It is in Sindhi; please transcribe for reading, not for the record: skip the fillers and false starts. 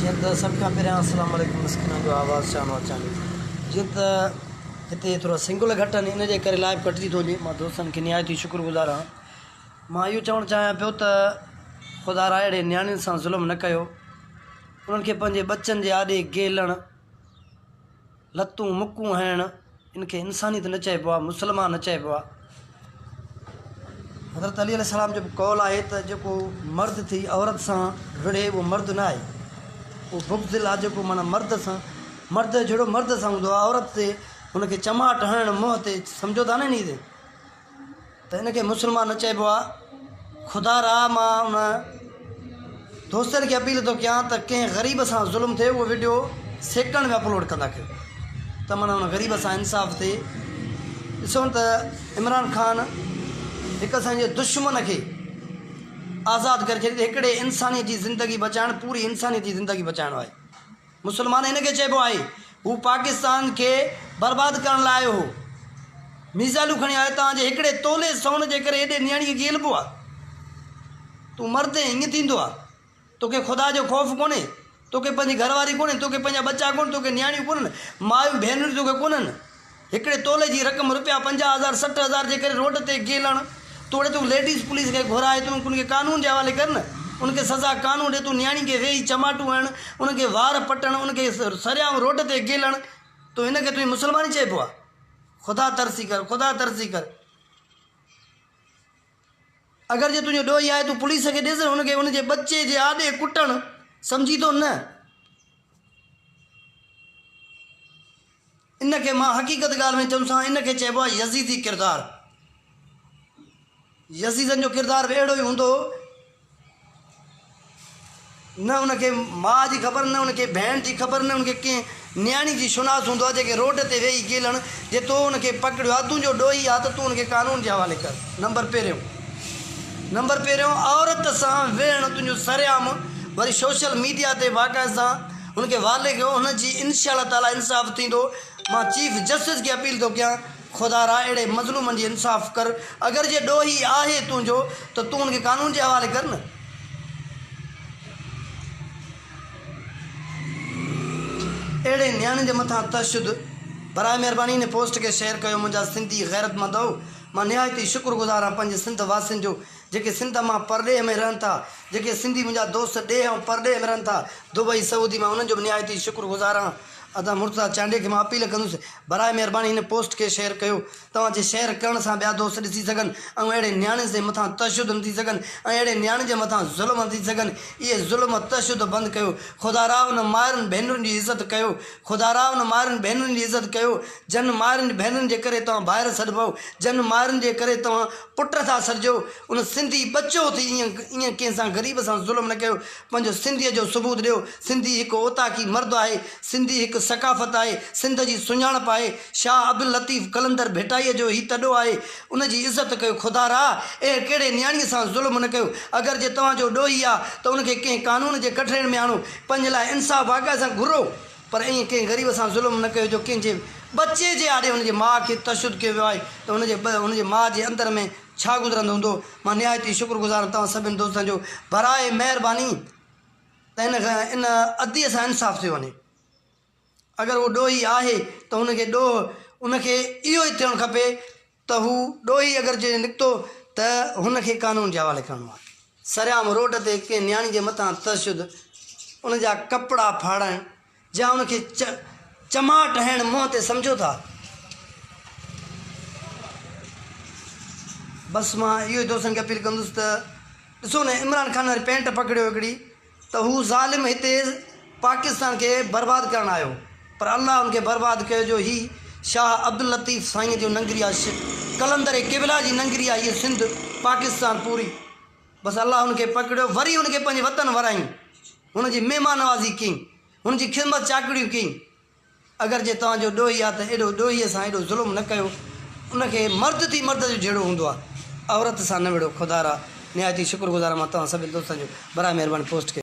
جيئن ته سڀ کان پهريان السلام عليڪم مسڪينن جو آواز شاهنواز چانڊيو جيئن ته هتي ٿورا سنگل گهٽ آهن ان جي ڪري لائيو ڪٽجي ٿو وڃي مان دوستن کي نهايت ئي شڪر گذار آهيان مان اهو چوڻ چاهيان پيو ته خدا را اهڙي نياڻين سان ظلم نه ڪيو انهن کي پنهنجي ٻچن جي آڏي گيلڻ لتون مڪون هڻڻ ان کي انسانيت نه چئبو آهي، مسلمان نه چئبو آهي. حضرت علي عليه السلام جو به قول آهي ته جيڪو مرد ٿي عورت سان وڙهي اهو مرد نه آهي، اهو بغضل آهي جيڪو معنيٰ مرد سان مرد جو جهيڙو مرد سان هوندو آهي، عورت تي هن کي چماٽ هڻڻ منهن تي سمجهو ٿا نه انهي تي. ته ان کي مسلمان نه چئبو آ خدا را مان ان دوستن کي اپيل ٿو ڪيان ته ڪنهن غريب سان ظلم ٿئي اهو وڊيو سيڪنڊ ۾ اپلوڊ ڪندا ڪيو ته معنيٰ ان غريب سان انصاف ٿئي ڏسو ته عمران خان هڪ اسان جي دشمن کي آزاد ڪري ڇڏي ته هڪڙي انسانيت جي زندگي بچائڻ پوري انسانيت جي زندگي بچائڻو آهي مسلمان هن کي چئبو آهي. هو پاڪستان کي برباد ڪرڻ لاء آيو هو. ميزائلون کڻي آيو توهان جي هڪڙي تولي سون جي ڪري ايڏي نياڻي کي گيلبو آ. تون مرد آهين ائين ٿيندو آ. توکي خدا جو خوف ڪونهي. توکي پنهنجي گهر واري ڪونهي. توکي پنهنجا ٻچا ڪونهن. توکي نياڻيون ڪونهن. مايون ڀينريون توکي ڪونهن. هڪڙي تولي جي رقم رپيا 50 هزار 60 هزار جي ڪري روڊ تي گيلڻ توڙي تون ليڊيز پوليس کي گهرائي تون ان کي قانون جي حوالي ڪر نه ان کي سزا قانون ڏي تون نياڻي کي ويهي چماٽون هڻڻ ان کي وار پٽڻ ان کي سرعام روڊ تي گيلڻ تو هن کي تون مسلمان ئي چئبو آ خدا ترسي ڪر خدا ترسي ڪر. اگر جي تنهنجو ڏوهي آهي تون پوليس کي ڏس ان کي ان جي ٻچي جي آڏي ڪٽڻ سمجهي ٿو نه. ان کي مان حقيقت ڳالهه ۾ چوندس ان کي چئبو آهي يزيدي ڪردار. يزيدن جو ڪردار به اهڙو ئي هوندو هو. نه ان کي ماء جي خبر نه ان کي ڀيڻ جي خبر نه ان کي ڪنهن نياڻي جي شناس هوندو آهي جيڪي روڊ تي ويهي گيلڻ جي تو ان کي پڪڙيو آهي تنهنجو ڏوهي آهي ته تون ان کي قانون جي حوالي ڪر نمبر پهريون نمبر پهريون عورت سان ويهڻ تنهنجو سرعام وري سوشل ميڊيا تي باقاعده سان هن کي والي ڪيو هن جي انشاء الله تعالي انصاف ٿيندو مان چيف جسٽس کي اپيل ٿو ڪيان خدا را اهڙي مظلومن جي انصاف ڪر اگر جي ڏوهي آهي تنهنجو ته تون هن کي قانون جي حوالي ڪر نه. اهڙي نياڻين جي مٿان تشدد براء مهرباني هن پوسٽ کي شيئر ڪيو منهنجا سنڌي غيرتمندؤ مان نهايت ئي شڪر گذار آهيان پنهنجي سنڌ واسين جو جيڪي سنڌ مان پرڏيهه ۾ رهن ٿا، جيڪي سنڌي منهنجا دوست ڏيهه ۽ پرڏيهه ۾ رهن ٿا، دبئي، سعودي مان انهن جو به نهايت ئي شڪر گذار آهيان. ادا مرتضيٰ چانڊيي کي مان اپيل ڪندس براء مهرباني هن پوسٽ کي شيئر ڪيو. توهان جي شيئر ڪرڻ سان ٻيا دوست ڏسي سگهن ۽ اهڙي نياڻين جي مٿان تشدد نه ٿي سگهن ۽ اهڙي نياڻين جي مٿان ظلم نه ٿي سگهن. اهي ظلم تشدد بند ڪيو. خدارا ان مائرن ڀينرن جي عزت ڪيو. خدارا ان مائرن ڀينرن جي عزت ڪيو جن مائرن ڀينرن جي ڪري توهان ڀائر سڏبؤ جن مائرن جي ڪري توهان پٽ ٿا سڏجو ان سنڌي ٻچو ٿي ايئن ايئن ڪنهن سان غريب سان ظلم نه ڪيو پنهنجو سنڌيء جو ثبوت ڏيو سنڌي هڪ اوطاقي مرد آهي سنڌي هڪ ثقافت آهي سنڌ جي سڃاڻپ آهي شاهه عبداللطيف قلندر ڀٽائيء جو هي تڏو آهي ان جي عزت ڪيو خدا را اهڙ ڪهڙي نياڻيء سان ظلم نه ڪيو اگر جي توهان جو ڏوهي آ ته ان کي ڪنهن قانون جي ڪٽهڙي ۾ آڻو پنهنجي لاء انصاف واقعي سان گهرو پر ائين ڪنهن غريب سان ظلم نه ڪيو جو ڪنهن جي ٻچي جي آڏي هن جي ماء کي تشدد ڪيو ويو آهي ته هن جي هن جي ماء جي اندر ۾ ڇا گذرندو هوندو مان نهايت ئي شڪر گذار آهيان توهان سڀني دوستن جو براء مهرباني ته ان ان اديء سان انصاف ٿيو وڃي اگر هو ڏوهي آهي ته هن کي ڏوهه ان کي اهو ئي ٿيڻ کپي ته هو ڏوهي اگر جي نڪتو ته هن کي قانون جي حوالي ڪرڻو آهي. سرعام روڊ تي ڪنهن نياڻي جي مٿان تشدد، ان جا ڪپڙا ڦاڙائڻ يا ان کي چماٽ هڻڻ منهن تي سمجهو ٿا؟ بس مان اهو ئي دوستن کي اپيل ڪندس ته ڏسو نه عمران خان واري پينٽ پڪڙيو هڪڙي ته هو ظالم هتي پاڪستان کي برباد ڪرڻ آيو پر الله ان کي برباد ڪيو جو هي شاهه عبداللطيف سائين جو ننگري آ قلندر قبلا جي ننگري آ هي سنڌ پاڪستان پوري بس الله ان کي پڪڙيو وري ان کي پنهنجي وطن ورائين هن جي مهمان نوازي ڪئين هن جي خدمت چاڪڙيون ڪئين. اگر جي توهان جو ڏوهي آ ته ايڏو ڏوهي سان ايڏو ظلم نه ڪيو ان کي مرد ٿي مرد جو جهيڙو هوندو آ عورت سان نه وڙهو خدارا نهايت ئي شڪر گذار مان توهان سڀني دوستن جو براء مهرباني پوسٽ کي.